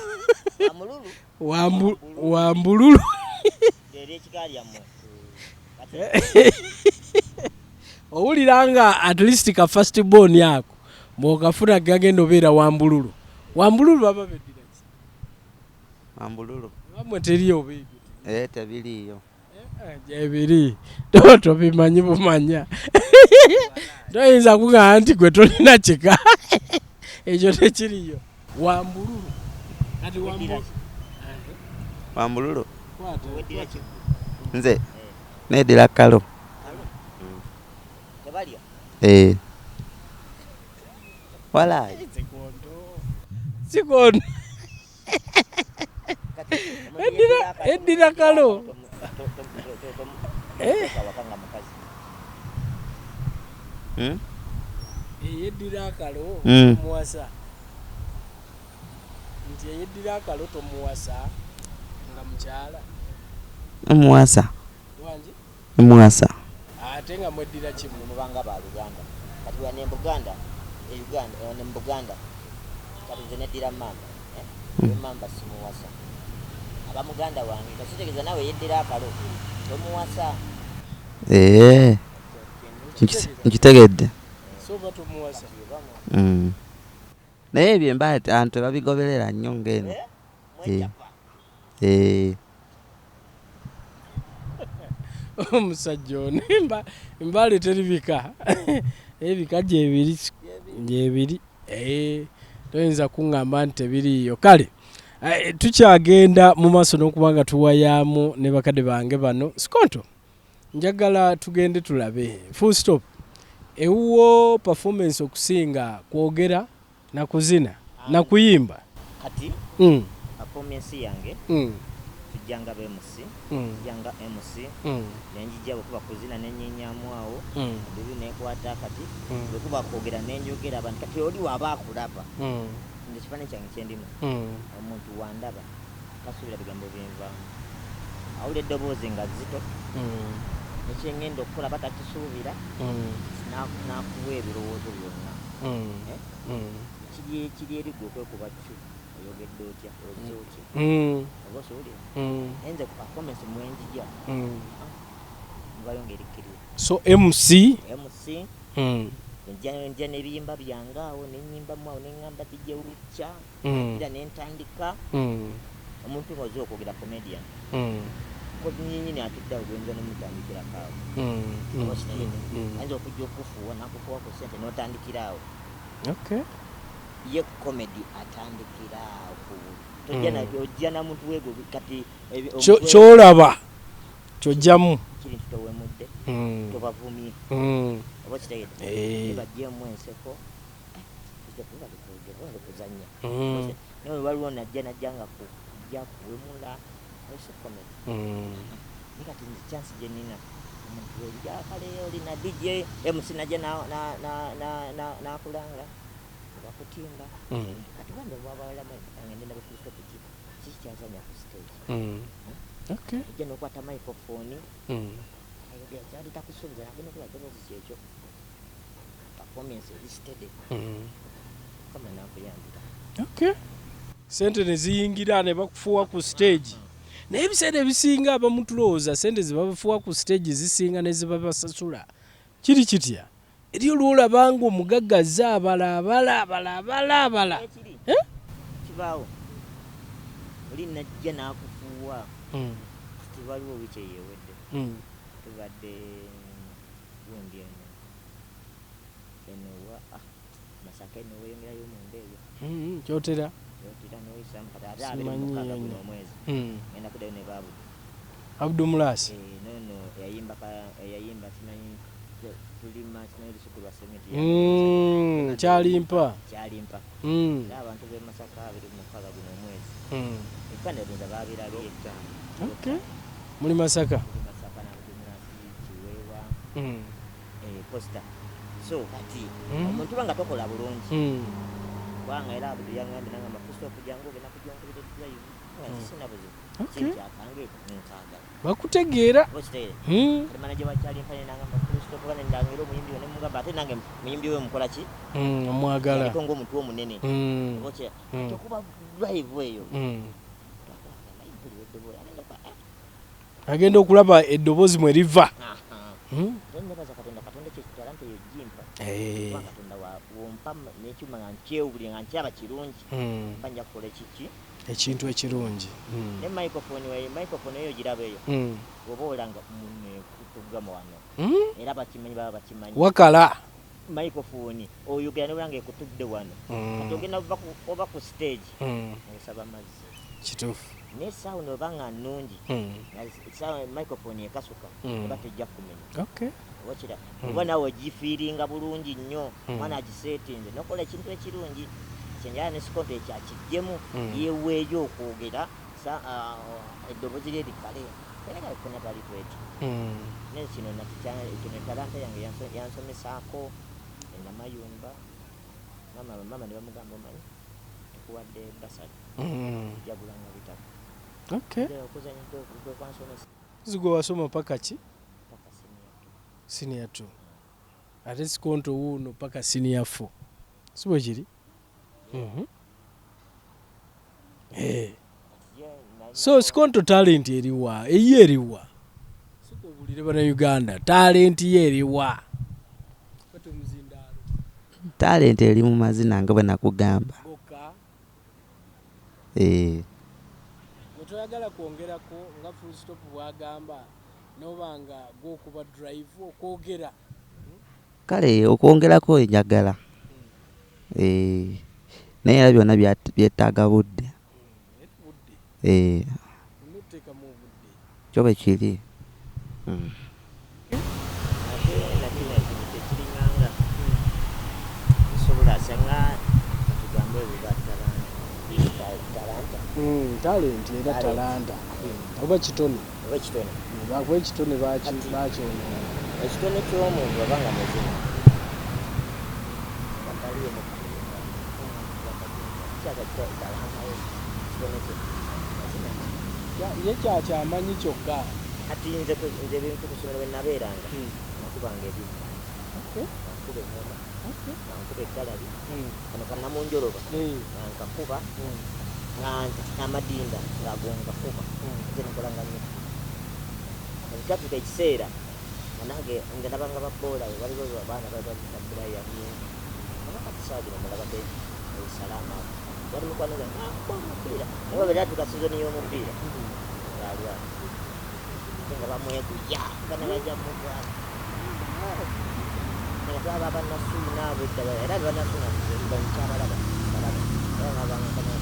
B: Wambululu.
A: Wambululu.
B: Lyeryo ekika lyammwe.
A: Owulira nga at least ka first born ako bw'okafuna gagenda obeera Wambululu. Wambululu baba beddira ki?
C: Wambululu.
A: Bamwe teriyo oba ebyo?
C: Tebiriiyo.
A: Gyebiri. Tobimanyi bumanya. Toyinza kugamba nti gwe tolina kika. Ekyo tekiriyo. Wambululu. Kati Wambululu.
C: Wambululu.
A: Kwata.
B: Weddira ki?
C: Nze neddira kalo.
B: Tebalya?
C: Walaayi.
A: Sikondo. Eddira kalo.
B: Awaka nga mukazi.
A: Eyeddira akalo tomuwasa. Nti eyeddira akalo tomuwasa nga mukyala.
C: Omuwasa.
A: Lwangi?
C: Omuwasa.
A: Ate nga mweddira kimu.
B: Mubanga ba Luganda. Kati wano e Buganda, e Uganda, wano mu Buganda, kati nze neddira mmamba. Emmamba simuwasa. Aba muganda wange, kati kitegeeza naawe yeddira akalo tomuwasa.
C: Nkitegedde.
A: So oba tomuwasa.
C: Naye ebyo embaale abantu tebabigoberera nnyo ng'eno.
A: Omusajja ono embaale teribika. Ebika gyebiri, gyebiri. Toyinza kuŋŋamba nti tebiriiyo. Kale, tukyagenda mu maaso n'okuba nga tuwayaamu ne bakadde bange bano. Sikonto, njagala tugende tulabe. Full stop. Ewuwo performance okusinga kwogera na kuzina na kuyimba.
B: Kati performance yange tujjanga ba MC, tujjanga MC, ne njijja bwe kuba kuzina ne nnyinyaamu awo, bibi neekwata kati, bwe kuba kwogera ne njogera abantu kati oli w'aba akulaba. Nze ekifaananyi kyange kye ndimu, omuntu wandaba tasuubira bigambo binvaamu. Awulira eddoboozi nga zzito, ne ngenda okukola aba takisuubira, n'akuwa ebirowoozo byonna. Kiri eri ggwe okwekuba kyu, oyogedde otya, ozze otya, oba osuubira. Naye nze ku performance mwe njija, nvayo ng'erikkiriza.
A: So MC?
B: MC, nja n'ebiyimba byange awo ne nnyimbamu awo ne ŋŋamba DJ Lukya, era ne ntandika. Omuntu ng'ozze okwogera comedian, nnyini atudde awo gwenza nemutandikirako awo. Oba okitegedde? Ayinza okujja okufuuwa n'akufuuwa ku ssente n'otandikira awo. Ye comedy atandikira awo. Tojja ojja na muntu weego kati
A: Ky'olaba ky'ojjamu.
B: Kiri nti towemudde, tobavumye. Oba okitegedde? Bajjeemu enseko, tujja kuba bali kuzannya. Naye waliwo najja nga kujja kuwemula, oyo si comedy. Naye kati nze chance gye nnina, omuntu weryakale olina DJ MC najja nakulanga nebakutimba. Kati bambe bwabawala ngende nabo full stop, ki kiki kyazanya ku stage? Ojja nokwata microphone, ayogera kyali takusuubiza, nagenda okuba ddoboozi kyekyo, performance eri steady. Kama nakuyambira.
A: Okay, sente ne ziyingira ne bakufuuwa ku stage, naye ebiseera ebisinga abamu tulowooza sente ze babafuuwa ku stage zisinga ne zebabasasula. Kiri kitya eri olwolaba nga omugagga azze abala abala abala abala abala?
B: Ekiri
A: Eh?
B: kibaawo, oli najja n'akufuuwa. Kati waliwo wiiki eyo ewedde, tubadde gundi eno eno wa Masaka eno, weyongerayo munda eyo.
A: Kyotera.
B: Kyotera noyisamu kati ate 26
A: Simanyiyo
B: guno
A: nnyo.
B: omwezi ngenda kuddayo ne baabudu.
A: Abdu Mulasi.
B: Nono eyayimba eyayimba simanyi tulima simanyi lusuku lwa semiti.
A: Kyalimpa.
B: Kyalimpa. Era abantu b'e Masaka 26 guno omwezi, ebifaananyi nza baabirabye.
A: Okay, muli Masaka.
B: Tuli Masaka n'Abdumulasi Kiweewa, posta. So kati omuntu banga tokola bulungi, kubanga era Abudu yangambye nangamba, "Full stop, jangu ogenda kujonkubira drive," nga sisina buzibu. Kyakange nkaagala.
A: Bakutegeera.
B: Oba okitegeera? Kati manager wa Kyalimpa ne nangamba, "Full stop," oba nendangira omuyimbi we, nemugamba ate nange muyimbi we mukola ki?
A: Omwagala.
B: Yaliko ng'omutwe omunene. Oba okitegeera? Kati okuba drive eyo,
A: Agenda okulaba eddoboozi mwe liva.
B: Nebaza Katonda, Katonda ekyo talanta eyo gimpa. Kuba Katonda wompa n'ekyuma nga nkyewulire nga nkyaba kirungi, mba nja kukola ekiki?
A: Ekintu ekirungi.
B: Ne microphone microphone eyo giraba eyo, oba olanga munekutugama wano. Era bakimanyi, baba bakimanyi.
A: Wakala.
B: Microphone oyogera nobanga ekutudde wano. Kati ogenda oba ku stage, osaba mazzi.
A: Kituufu.
B: Naye sound oba nga nnungi, nga microphone ekasuka, eba tejja kumenya. Oba kira, oba naawe ogifiiringa bulungi nnyo. Mwana agiseetinze nokola ekintu ekirungi kyenjala ne sikonto ekyo akiggyemu. Yeweeyo okwogera eddoboozi lye likale era nga ffena twali twetyo. Naye kino kino talanta yange yansomesaako enamayumba. Mama ne bamugamba, "Omanyi tukuwadde bursary, jagulanga bitabo." Okuzanya kwe kwansomesa.
A: Zigwe wasoma paka ki?
B: Paka senior two.
A: Senior two, ate sikonto wuuno paka senior four, si bwe kiri? Mhm.
B: Kati ye
A: So sikonto talent eriwa? Eyo eriwa? Sikubuulire bannayuganda, talent ye eriwa? Kati omuzindaalo.
C: Talent eri mu mazina nga bwe nakugamba.
A: Gokka.
C: Eh,
A: Gwe toyagala kwongerako nga full stop bw'agamba, noba nga gwokuba drive okwogera?
C: Kale okwongerako njagala. Naye era byonna byetaaga budde.
A: Budde. Olina otuteekamu obudde.
C: Kyo bwe kiri.
B: Ate nakino ekintu tekiringanga nsobola sanga katugambe obuba talanta.
A: Talent era.
B: Talent.
A: Talanta oba kitone.
B: Oba ekitone.
A: Bakuba ekitone
B: Kati-
A: bakyonoona.
B: Ekitone ky'omuntu oba nga muzima nga taliimu kuyimba kyaga talantayo, kitone kye mazina.
A: Ye kyakyamanyi kyokka.
B: Kati nze nze ebintu ku ssomero bwe nabeeranga, nakubanga ebimma, nga nkuba eŋŋoma, nga nkuba eggalabi, kano kannamunjoloba, nga nkakuba, nga amadinda ng'ago nkakuba. Nze nakolanga nnyo. Kati kyatuuka ekiseera nga nange nze nabanga baboola, waliwo abaana babita Brian, oba kati saawa gino mulabako esalaama, wali mukwano gwange akuba omupiira, naye bwe byatuuka sizoni y'omupiira ng'alwala, ate nga bamweguya bana bajja mutwala, nga twaba bannasuuna abo edda, era bannasuuna nkyabalaba balaba era nga bangakana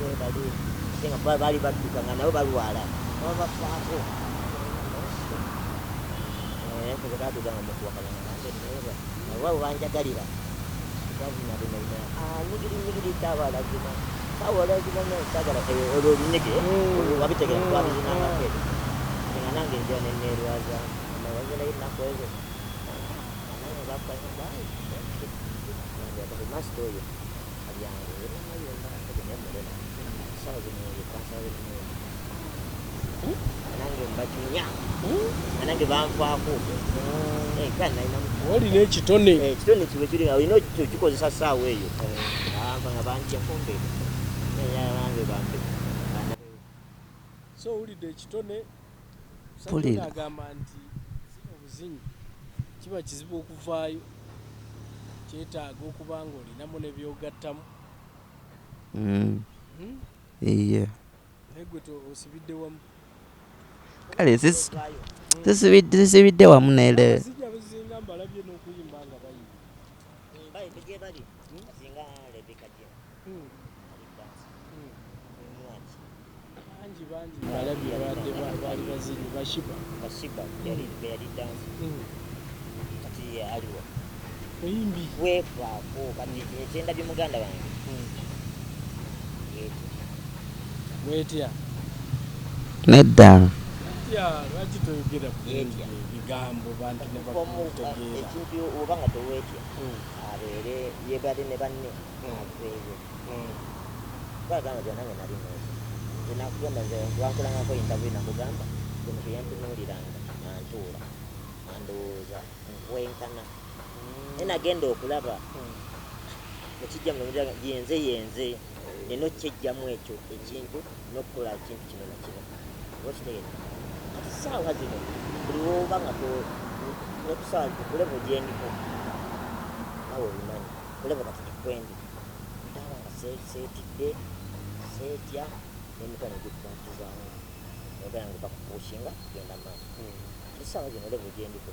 B: webali, ate nga baali badduka nga nabo balwala baba bafaako. Batuuka nga mukuwakanya nga nange neeba oba bwe banjagalira twazina bino bino, nyigiri nyigiri tawalaguma tawalaguma, sagala olwo olunyige. Olwo wabitegera, twabizinangako ebyo. Nga nange nja neneerwaza amawagerayo ennaku ezo nange bamasita oyo alyange namayumba nemulema sawa zino kansala zino nange mbacunya nange banfaako
A: olina ekitone
B: ekitone kiwe kiri olina okikozesa ssaawa eyo banfa nga banjjako mbeera nange bambe.
A: So owulidde ekitone
C: Mpulira.
A: agamba nti zino obuzinyi kiba kizibu okuvaayo, kyetaaga okuba nga olinamu ne byogattamu.
C: Iye.
A: Naye gwe osibidde wamu.
C: Kale sisibidde wamu nere.
A: Abasajja abazinga mbalabye n'okuyimba nga bayimba.
B: Bali gye bali singa Rebecca Jim ali dansi mwaki
A: Bangi bangi mbalabye badde baali bazinyi bashiba.
B: Bashiba yali dansi kati aliwo
A: muyimbi
B: weefaako kati ekyendabye muganda wange ekyo
A: wetya
C: Nedda.
A: Etya lwaki toyogera bulungi
B: Yetya.
A: ebigambo bantu ne bakutegeera?
B: Ekintu oba nga toweetya abeere yebale ne banne aveeyo bagamba nti nange nali neetya nze nakugamba nze lwankolangako interview nakugamba nze muntu yantunuuliranga antuula andowooza nkwenkana naye nagenda okulaba nekijja yenze yenze nina okyejjamu ekyo ekintu n'okukola ekintu kino na kino oba okitegeera. Kati ssaawa zino buli woba nga nekusaawa kulevo gyendiko nawe obimanyi kulevo kati kikwendi ntaba nga seetidde seetya n'emikono gikumpizaamu ogenda nga bakupushinga kugenda maaso. Kati ssaawa zino levo gyendiko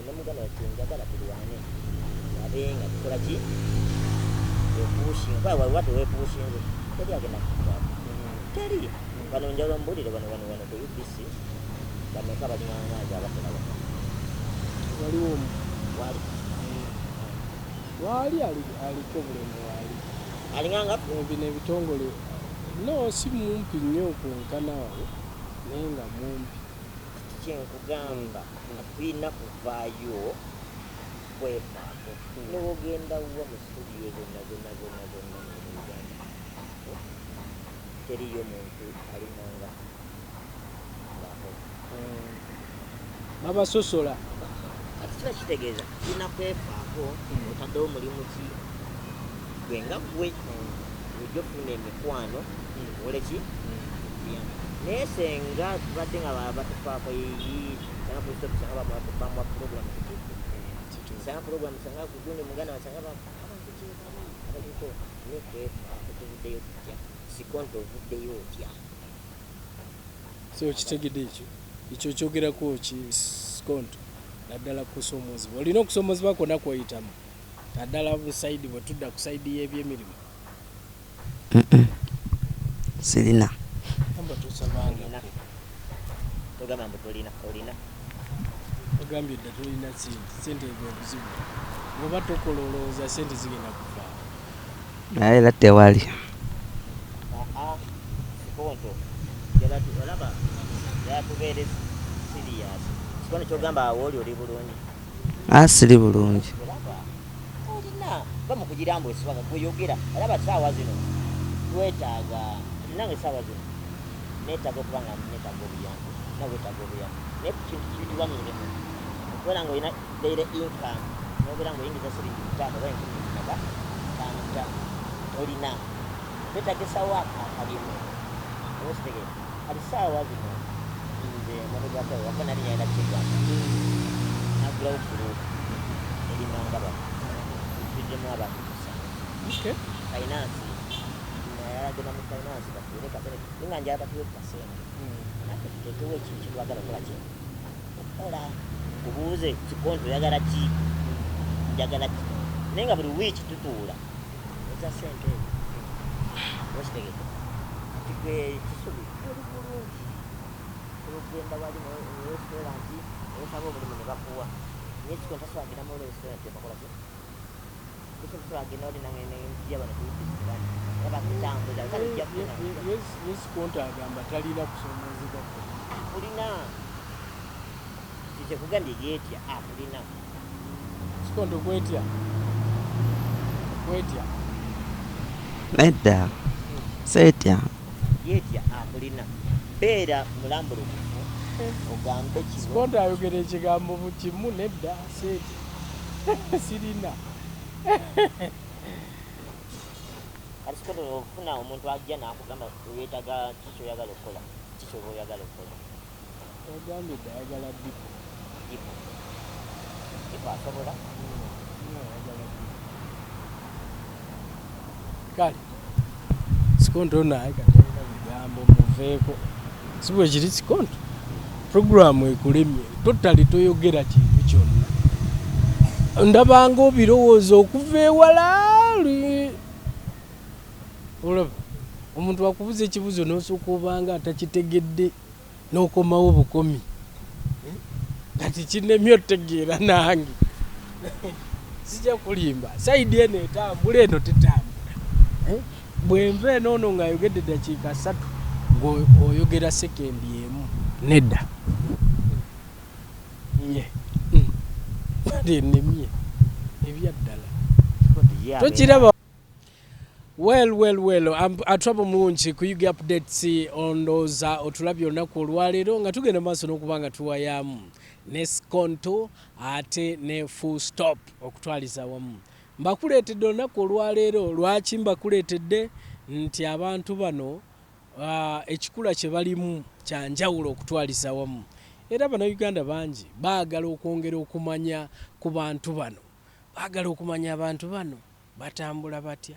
B: ne muganda waffe njagala tulwane abe nga tukola ki wepushinga kuba waba tewepushinze teri agenda kukwata teri bano njagala mbuulire bano wano wano ku UBC bameka balingangaazi abakola wano
A: waliwo omu
B: wali
A: waali aliko obulemu waali
B: alinganga
A: bino ebitongole no si mumpi nnyo kwenkana awo naye nga mumpi.
B: Kyenkugamba tulina kuvaayo kwefaako newogenda wa mu studio zonna zonna zonna zonna mu Uganda teriyo muntu alinganga ng'akola.
A: Babasosola.
B: Kati kiba kitegeeza tulina kwefaako otaddewo mulimu ki gwe nga gwe ojja okufuna emikwano okole ki naye senga tubadde nga batufaako yiyi sanga full stop sanga bamuwa program kutuufu sanga program sanga kugundi muganda wa sanga abantu kyebali abaliko naye kwefaako tuvuddeyo tutya sikonto ovuddeyo otya.
A: So okitegedde ekyo ekyo okyogerako ki sikonto naddala kusoomozebwa olina okusoomozebwa kwonna kwoyitamu naddala busayidi bwe tudda ku sayidi y'ebyemirimu.
C: Sirina.
A: Gamba tosabangako.
B: Togamba mbu tolina olina.
A: Ogambye dda tolina ssente, ssente bwe buzibu bw'oba tokola olowooza ssente zigenda kuva.
C: Naye era tewali.
B: Sikonto olaba yatubeere serious. Sikonto kyogamba awo oli oli bulungi.
C: Siri bulungi.
B: Olaba olina bamukugira mbu esibaga gweyogera olaba ssaawa zino twetaaga nange ssaawa zino neetaaga okuba nga neetaaga obuyambi nawe wetaaga obuyambi naye ku kintu kiyitibwa mirimu okubeera nga olina daily income nobeera nga oyingiza siringi 5 oba 1500 olina twetaagisawo akalimu oba okitegeera. Kati ssaawa zino nze mabegako waka nali nyalina kigamba nagulawo gurupu erimanga bano tujjemu abantu musanvu finance nayagenda mu finance batuule kasente ninga njala batuwe kasente naffe tuteekewo ekintu kyetwagala okukola ki okukola kubuuze kikonto oyagala ki njagala ki naye nga buli wiiki tutuula eza sente ezo oba kitegedde. Kati gwe kisubi oli bulungi olugenda wali mu restaurant osaba omulimu ne bakuwa naye kikonto tasobola kugenda mu restaurant ne bakola ki
A: Yesu Konta agamba talina kusoomoozebwa kwonna.
B: Akulina. Kyekugambye yeetya akulina.
A: Sikonto kwetya? Kwetya?
C: Nedda, seetya.
B: Yeetya akulina. Beera mulambulukufu ogambe kino.
A: Sikonto ayogera ekigambo kimu nedda seetya. Sirina.
B: Kati Sikonto ofuna omuntu ajja n'akugamba weetaaga ki ky'oyagala okukola, ki ky'oba oyagala okukola.
A: Yagambye dda ayagala dipo.
B: Dipo. Dipo asobola?
A: Ayagala dipo. Kale Sikonto naye kati alina bigambo muveeko. Si bwe kiri Sikonto? Puroguraamu ekulemye totally toyogera kintu kyonna. Ndabanga obirowooza okuva ewala olaba omuntu akubuza ekibuzo n'osooka obanga atakitegedde n'okomawo bukomi. Kati kinemye otegeera nange. Sijja kulimba. Sayidi eno etambula eno tetambula. Bwenva eno ono ng'ayogedde ddakiika 3 ng'oyogera sekendi emu. Nedda. Nye. Kati ennemye ebya ddala. Tokiraba. Well, atwaba mulungi ku UG Updates ondowooza otulabye olunaku olwaleero nga tugenda maaso n'okuba nga tuwayaamu ne Skonto ate ne Full Stop okutwaliza awamu. Mbakuleetedde olunaku olwaleero. Lwaki mbakuleetedde? Nti abantu bano ekikula kye balimu kya njawulo okutwaliza awamu. Era Bannayuganda bangi baagala okwongera okumanya ku bantu bano. Baagala okumanya abantu bano batambula batya,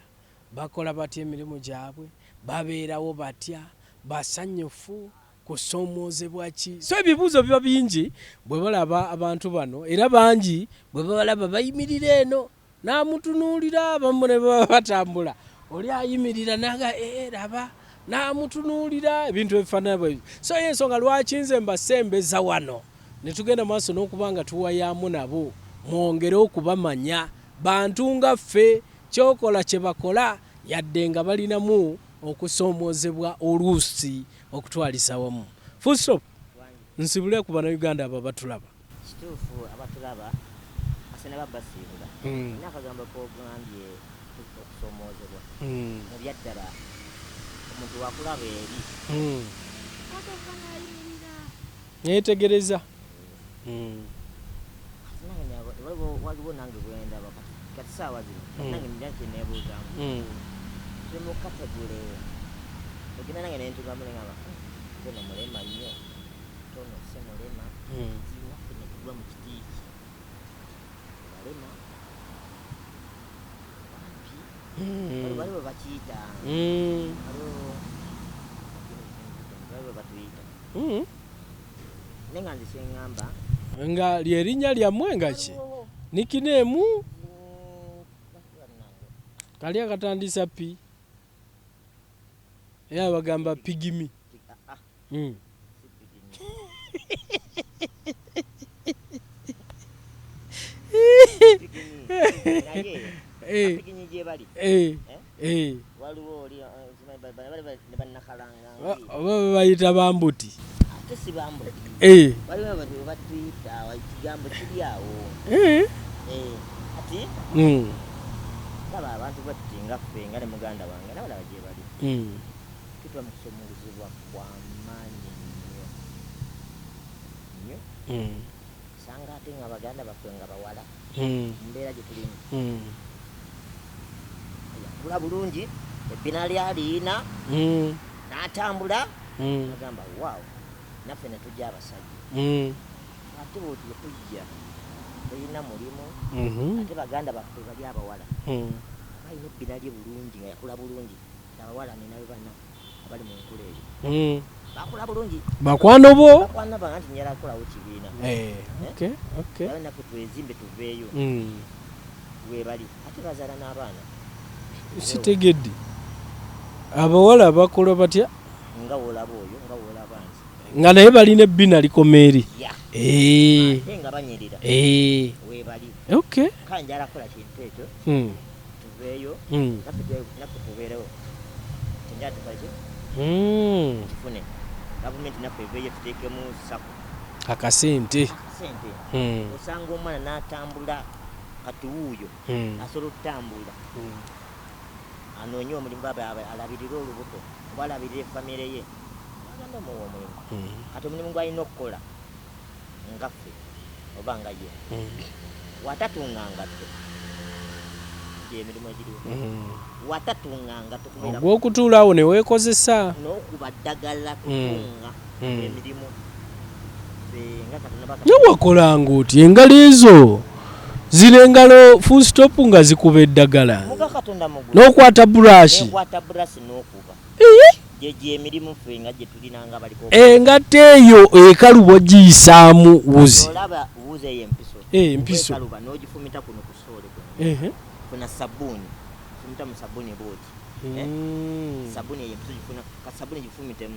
A: bakola batya emirimu gyabwe, babeerawo batya, basanyufu, kusoomoozebwa ki. So ebibuuzo biba bingi bwe balaba abantu bano, era bangi bwe babalaba bayimirira eno n'amutunuulira, abamu ne baba batambula oli ayimirira naga laba n'amutunuulira, ebintu ebifaanana bwe bityo. So y'ensonga lwaki nze mbasembeza wano ne tugenda maaso n'okuba nga tuwayaamu nabo mwongere okubamanya. Bantu nga ffe kyokola kye bakola yadde nga balinamu okusoomoozebwa oluusi okutwaliza awamu. Full stop. Nsibule ku Bannayuganda abo abatulaba.
B: Kituufu abatulaba asena babasiibula. Olina akagambo k'ogambye okusoomoozebwa. Mu byaddala omuntu wakulaba eri.
A: Neetegereza.
B: Waliwo nange bwendaba kati saawa zino nange nina kye neebuuzaamu. Tuli mu category ogenda nange ne ntugamu ne ngamba tono mulema nnyo, tono si mulema, naffe ne tugwa mu kiti ki balema bampi waliwo bakiyita waliwo batuyita naye nga nze kye ŋŋamba
A: nga lyerinnya lyammwe nga ki nikineemu kali akatandisa pi era bagamba pigimi. Oba bayita bambuti.
B: Ate si bambuti. Waliwo batuyita ekigambo kiri awo. Ati laba abantu batuti nga ffe nga ne muganda wange n'abalala gye bali. Tutuba mu kusomozebwa kwa maanyi nnyo nnyo. Sanga ate nga baganda baffe nga bawala mu mbeera gye tulimu. Yakula bulungi, ebbina lyaliina, n'atambula, agamba waawo naffe ne tujja abasajja. Ate bw'otyo tujja tolina mulimu, ate baganda baffe bali abawala balina ebbina lye bulungi nga yakula bulungi, abawala ninayo bana abali mu nkula eyo. Bakula bulungi.
A: Bakwano bo?
B: Bakwano bange nti njagala kukolawo kibiina.
A: Okay, okay.
B: Naffe twezimbe tuveeyo. Weebali ate bazaala n'abaana.
A: Sitegedde. Abawala bakola batya?
B: Nga w'olaba oyo, nga w'olaba nze.
A: Nga naye balina ebbina likoma eri.
B: Ate nga banyirira. Weebali.
A: Okay.
B: Kale njagala kukola kintu ekyo. eveeyo, naffe tubeerewo, kyenjala tukoleki, tufune gavumenti naffe eveeyo tuteekemu SACCO.
A: Akasente.
B: Akasente. Osanga omwana n'atambula, kati wuuyo asobola okutambula anoonye omulimu, baba alabirire olubuto oba alabirire famire ye, aganda omuwa omulimu. Kati omulimu gwalina okukola nga ffe oba nga ye watatunga ngatto, gyemirimu egiriwo, watatunga ngatto kubeera
A: Ogw'okutuulaawo ne weekozesa.
B: N'okuba ddagala, kutunga, emirimu Ffe nga Katonda
A: Naye wakolanga oti engalo ezo zino, engalo full stop nga zikuba eddagala?
B: Muga Katonda mugulu.
A: N'okwata burashi?
B: Nekwata burasi n'okuba gyegyo emirimu ffe nga gye tulinanga baliko.
A: Engatto eyo ekaluba ogiyisaamu wuzi?
B: Olaba wuzi eyo empiso?
A: Eh, empiso.
B: Ekaluba n'ogifumita kuno ku soole kuno. Funa sabbuuni, fumita mu sabbuuni bwoti. Eh? Sabbuuni eyo empiso gifuna ka sabbuuni, gifumitemu.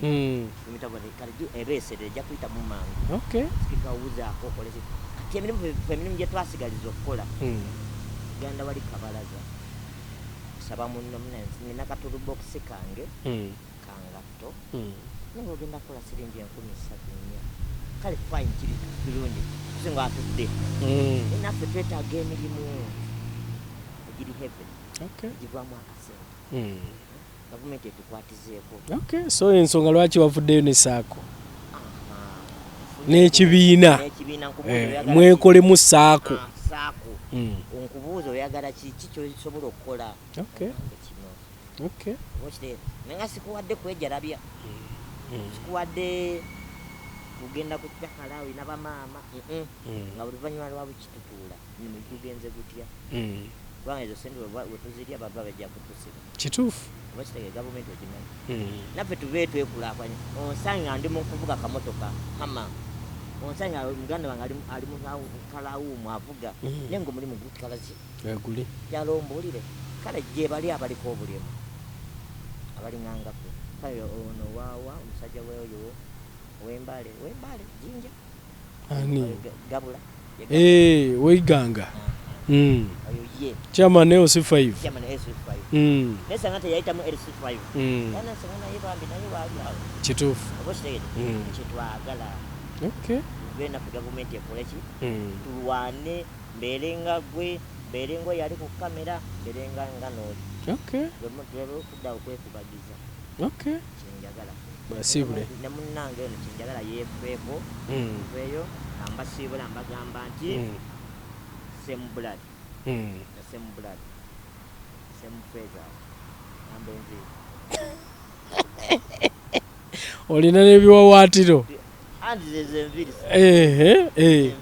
B: Fumita bwoti, kale ebeeserera, ejja kuyitamu mangu. Sikika wuzi ako okole ki. Kati emirimu ffe emirimu gye twasigaliza okukola, genda wali kabalaza kusaba munno, munansi nina katulubokisi kange kangatto, naye ogenda kukola siringi 3000 4, kale fine, kiri kirungi kusinga atudde. Naye naffe twetaaga emirimu egiri heavy, egivaamu akasente. Gavumenti etukwatizeeko.
A: Okay, so ensonga lwaki wavuddeyo ne SACCO
B: Aha.
A: n'ekibiina.
B: N'ekibiina, nkubuuza, oyagala ki?
A: Mwekolemu SACCO.
B: Ah, SACCO. Nkubuuza, oyagala ki? Ki kyosobola okukola? Ogambe kino. Oba okitegeera? Naye nga sikuwadde kwejalabya, sikuwadde kugenda ku cyakalaawi n'abamaama. Nga buli luvannyuma lwa bukitutuula gugenze gutya, kubanga ezo sente wetuzirya baba bajja kutusiba. Oba kitegeera? Gavumenti ogimanyi. Naffe tubeere twekulaakulanya. Onsange nga ndi mu kuvuga kamotoka hama, onsange nga muganda wange ali mu kalawuumu avuga, naye nga omulimu gukalaki.
A: Weguli.
B: Kyalombuulire, kale gye bali abaliko obulemu abalingangaffe. Kale ono waawa omusajja weoyo wembale, wembale Jinja.
A: Ani?
B: Oyo Gabula. Ye Gabula.
A: Eh, weiganga.
B: Oyo ye
A: Chairman LC5.
B: Chairman LC5. Naye sanga teyayitamu LC5, era nsanga naye bambi naye waali awo. Oba okitegedde? Kyetwagala, tuve naffe gavumenti ekole ki, tulwane, mbeere nga gwe, mbeere nga oyo ali ku kamera, mbeere nga n'oli. Tulebe okudda okwekubagiza. Kyenjagala.
A: Basiibule.
B: Ne munnange eno kyenjagala yeefeeko. Nveeyo nga mbasiibula, mbagamba nti same blood, the same blood, same feathers, amba enviiri.
A: Olina n'ebiwawaatiro.
B: Anti zezo enviiri.
A: Ehe, eh.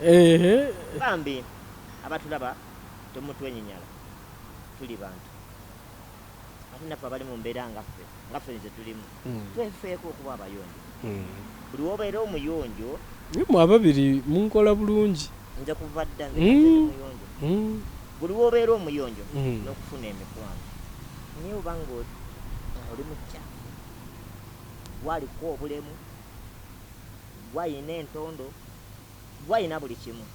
A: Ehe.
B: Bambi abatulaba, temutwenyinyala, tuli bantu, ate naffe abali mu mbeera nga ffe nze tulimu, twefeeko okuba abayonjo. Buli wobeera omuyonjo.
A: Naye mwe ababiri munkola bulungi.
B: Nze kuva dda nze nze ndi muyonjo. Buli wobeera omuyonjo n'okufuna emikwano, naye obanga oli mukyafu, gwaliko obulemu, gwayina entondo, gwayina buli kimu,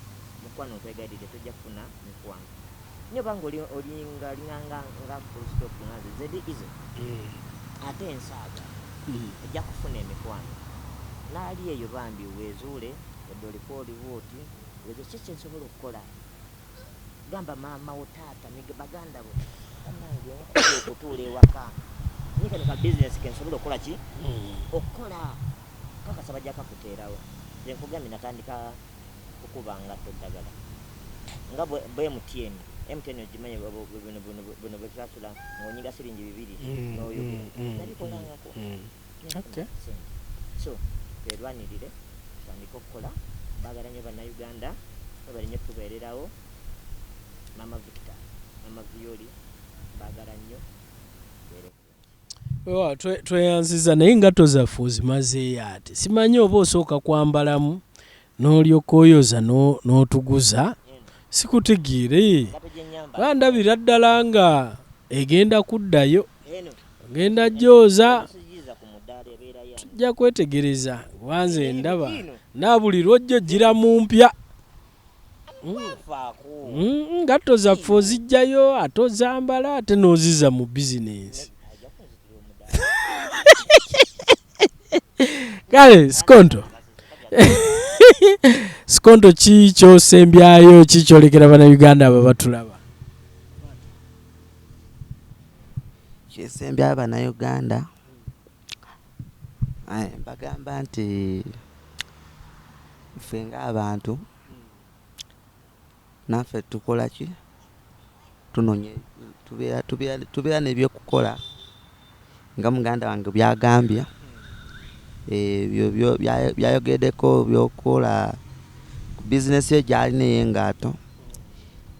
B: mukwano nkwegayiridde, tojja kufuna mikwano. Naye obanga olinga olinganga nga full stop, nga nze zedi easy, ate ensaaga, ojja kufuna emikwano. Naali eyo bambi weezuule, wadde oliko oliwo oti wezo, ki kyensobola okukola? Gamba maama wo, taata ne baganda bo, bannange nkola okutuula ewaka, naye kano ka bizinesi kensobola okukola ki, okukola kakasa bajja kakuteerawo. Nze nkugambye, natandika kukuba ngatto ddagala nga bwe MTN. MTN ogimanyi, buno bwetwasula ng'onyiga siringi 2 n'oyogera. Nabikolangako. Sente. So twerwanirire, tutandike okukola. Baagala nnyo Bannayuganda, babali nnyo tubeererawo. Mama Victor, Mama Violi, baagala nnyo, beere bulungi.
A: Weewaawo, tweyanziza, naye engatto zaffe ozimazeeyo, ate simanyi oba osooka kwambalamu n'olyoka oyoza n'otuguza.
B: Eno
A: Sikutegeere.
B: engatto gye nyambala.
A: Kuba ndabira ddala nga egenda kuddayo.
B: Eno
A: Ogenda gyoza.
B: Sigiza ku mudaala, ebeera yange.
A: Tujja kwetegereza, kuba nze ndaba
B: Ino
A: naa buli lwojja ojjira mu mpya.
B: Faako.
A: Ngatto zaffe ozijjayo ate ozambala ate n'ozizza mu bizinensi.
B: Ajja kunzitira omudaala.
A: Kale Skonto, Skonto, ki kyosembyayo, ki kyolekera bannayuganda abo batulaba?
C: Kyesembyayo bannayuganda, mbagamba nti ffe ng'abantu naffe tukola ki, tunonye, tubeera n'ebyokukola nga muganda wange byagambye, ebyo byayogeddeko byokukola ku bizinesi ye gy'alina ey'engato.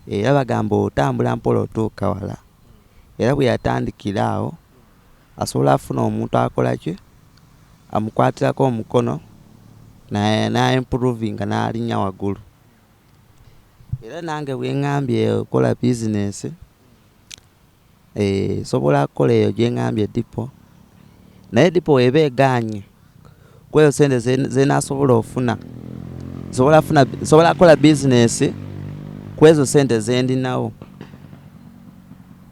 C: Era bagamba otambula mpola otuuka wala, era bwe yatandikira awo asobola afuna omuntu akola ki, amukwatirako omukono na improvinga n'alinnya waggulu. Era nange bwe ŋŋambye okukola bizinesi, nsobola kukola eyo gye ŋŋambye depot, naye depot bw'eba egaanye kwezo sente ze naasobola ofuna, nsobola kukola bizinesi kwezo sente ze ndinawo.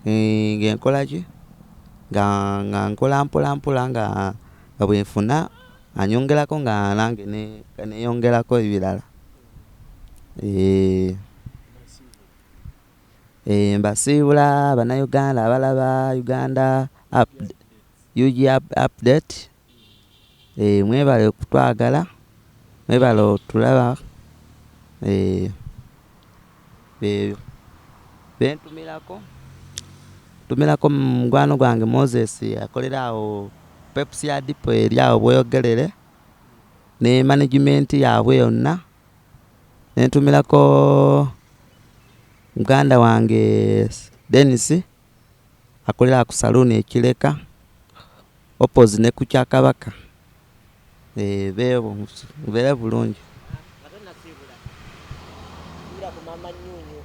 C: Ng'enkola ki, nga nkola mpola mpola nga bwe nfuna anyongerako nga nange neyongerako ebirala. Mbasiibula bannayuganda abalaba Uganda UG update. Mwebale okutwagala, mwebale otulaba. Ebyo bentumirako, ntumirako mukwano gwange Moses akolera awo Pepsi ya depot eri awo Bweyogerere ne management yaabwe yonna. Nentumirako muganda wange Dennis akolera ku saloon e Kireka opposite ne ku kya Kabaka. Beebo mubeere bulungi.
B: Nga tonnasiibula, siibula ku Mama Nyunyu.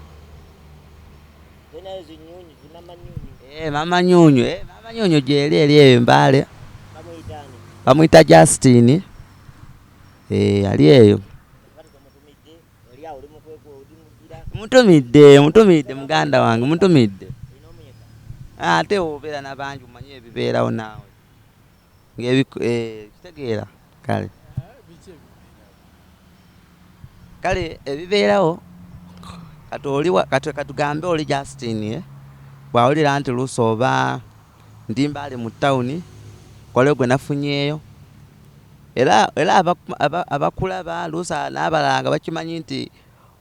B: Tolinayo zinyunyu, zi Mama Nyunyu?
C: Mama Nyunyu, Mama Nyunyu gyeri eri eyo Mbale.
B: Bamuyita ani?
C: Bamuyita Justin. Ali eyo.
B: Kati tomutumidde, oli awo oli mu oli mugira.
C: Mutumidde, mutumidde muganda wange, mutumidde.
B: Olina omunyega?
C: Ate obeera n'abangi omanyi ebibeerawo naawe. Kitegeera kale. Kale ebibeerawo kati oli kati katugambe oli Justin, bw'awulira nti luusi oba ndi Mbale mu tawuni waliwo gwe nafunyeeyo, era abakulaba luusi n'abalala nga bakimanyi nti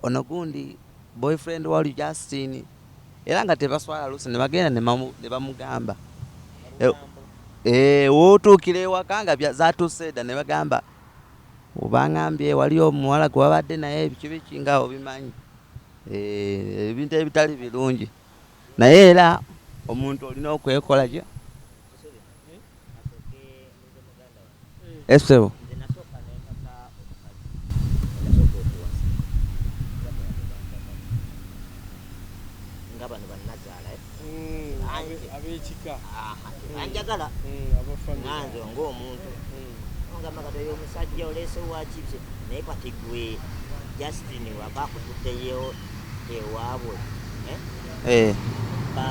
C: ono gundi boyfriend wa oli Justin, era nga tebaswala luusi ne bagenda ne bamugamba. W'otuukira ewaka nga zaatuuse dda ne bagamba obangambye waliyo omuwala gwe wabadde naye biki biki nga obimanyi. Ebintu ebitali birungi, naye era omuntu olina okwekola ki? Essebo.
B: Nze nasooka nempasa omukazi, nasooka okuwasa nga bano bannazaala,
A: Ab'ekika.
B: Tebanjagala.
A: Abafamily.
B: Nga nze ng'omuntu ogamba kati oyo omusajja oleese waki, naye kati gwe Justin waba akutuddeyo ewaabwe, eh? Ba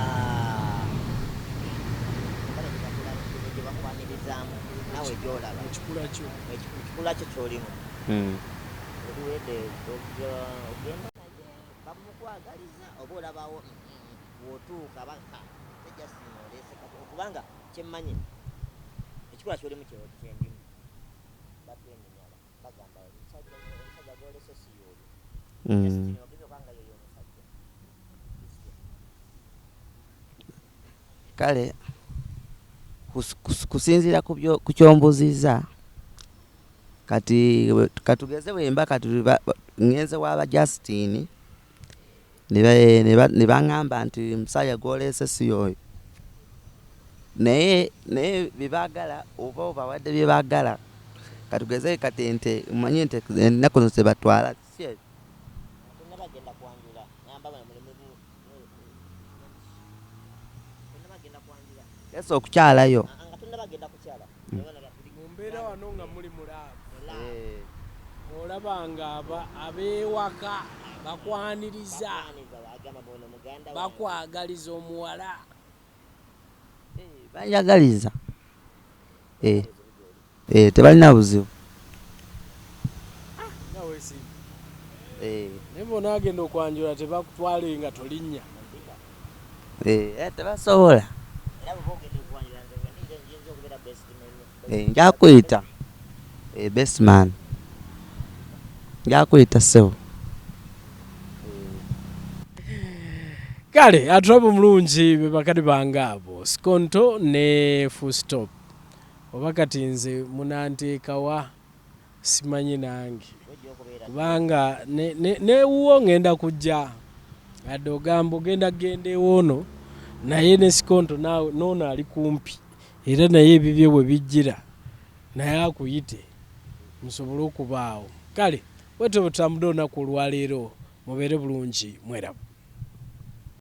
B: gye bakwanirizaamu naawe gyolaba.
A: Mu kikula kyo.
B: Mu kikula kyo kyolimu. Oliwedde ogenda naye bamukwagaliza oba olabawo bw'otuuka baka te Justin oleese kati okubanga kyemmanyi ekikula kyolimu kyendimu batwenyinyala bagamba omusajja gwolese si y'oyo. Justin ogeza okubanga yoyo omusajja.
C: Kale kusinziira ku kyombuuzizza, kati katugeze bwe mba kati ŋŋenze waba Justin ne baŋŋamba nti omusajja gw'oleese si y'oyo, naye bye baagala oba obawadde bye baagala, katugeze kati ente, omanyi ente ennaku zino tebatwala, si ebyo?
B: Tonnabagenda kwanjula, ngamba bano mulimu tonnabagenda kwanjula.
C: Yesu okukyalayo.
B: Nga tonnabagenda kukyala.
A: Mu mbeera wano nga muli mu love. Olaba nga abeewaka Bakwaniriza.
B: Bakwaniriza, wagamba bono muganda wange.
A: Bakwagaliza omuwala.
C: Banjagaliza. Tebalina buzibu.
A: Nga weesiimye. Naye bw'onaagenda okwanjula tebakutwale nga tolinnya.
C: Tebasobola.
B: Era bw'oba ogenda okwanjula nze nze nnyinza okubeera best man.
C: Nja kuyita. Best man. Nja kuyita ssebo.
A: Kale atulaba omulungi be bakadde bange abo Skonto ne Full Stop. Oba kati nze munanteekawa simanyi nange, kubanga newuwo ngenda kujja adde ogamba ogenda kugenda ewoono, naye ne Skonto noono ali kumpi era naye ebibye bwe bijjira naye akuyite musobole okubaawo. Kale bwetyo bwe tutambudde olunaku olwaleero, mubeere bulungi, mweraba.